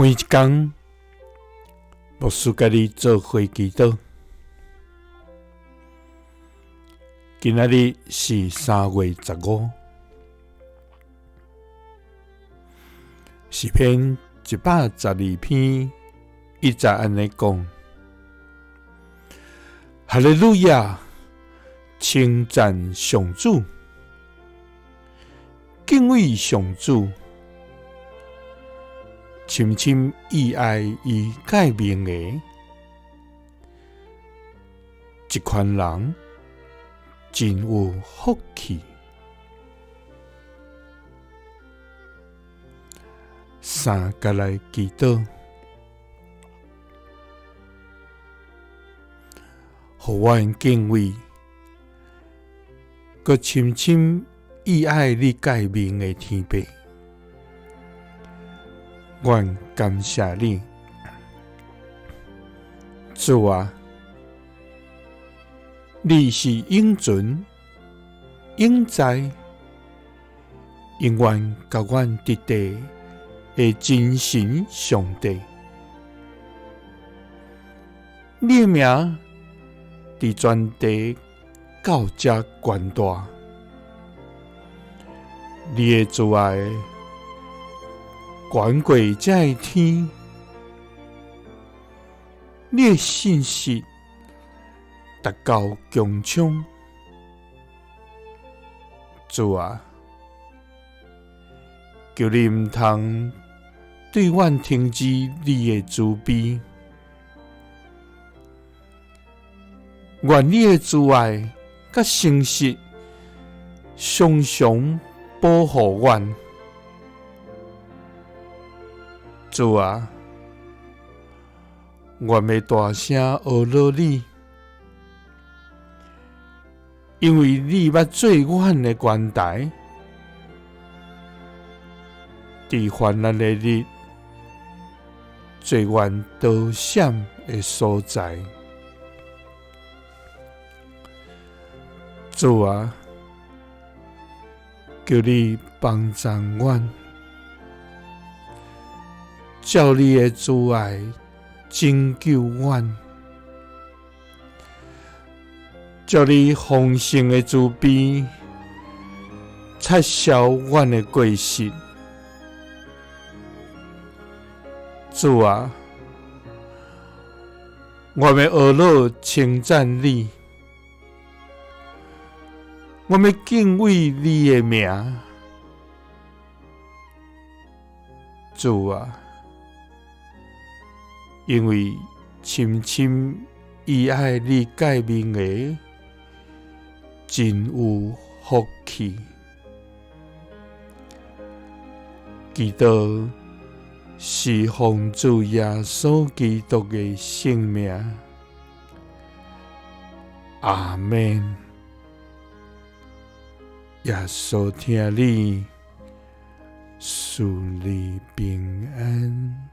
每一工，牧师佮你做伙祈祷。今仔日是3月15，诗篇112篇1节按呢讲：哈利路亚，称赞上主，敬畏上主。深深意爱伊诫命的这款人，真有福气。三佮来祈祷，予阮敬畏，阁深深意爱你诫命的天父。阮感谢你，主啊，你是永存、永在、永远佮阮伫地的真神上帝。你的名伫全地到遮悬大，你的慈爱悬过这个天，你的信实达到穹苍。主啊，求你毋通对阮停止你的慈悲，愿你的慈爱佮诚实常常保护阮。主啊，我欲大声呵咾你，因为你捌做阮的悬台，伫患难的日，做阮逃闪的所在。主啊，求你帮助阮，照你的慈爱拯救阮，照你丰盛的慈悲擦消阮的过失。主啊，我欲呵咾称赞你，我欲敬畏你的名。主啊，因为深深意爱你诫命的，真有福气。祈祷是奉主耶稣基督的圣名。阿们。耶稣疼你，赐你平安。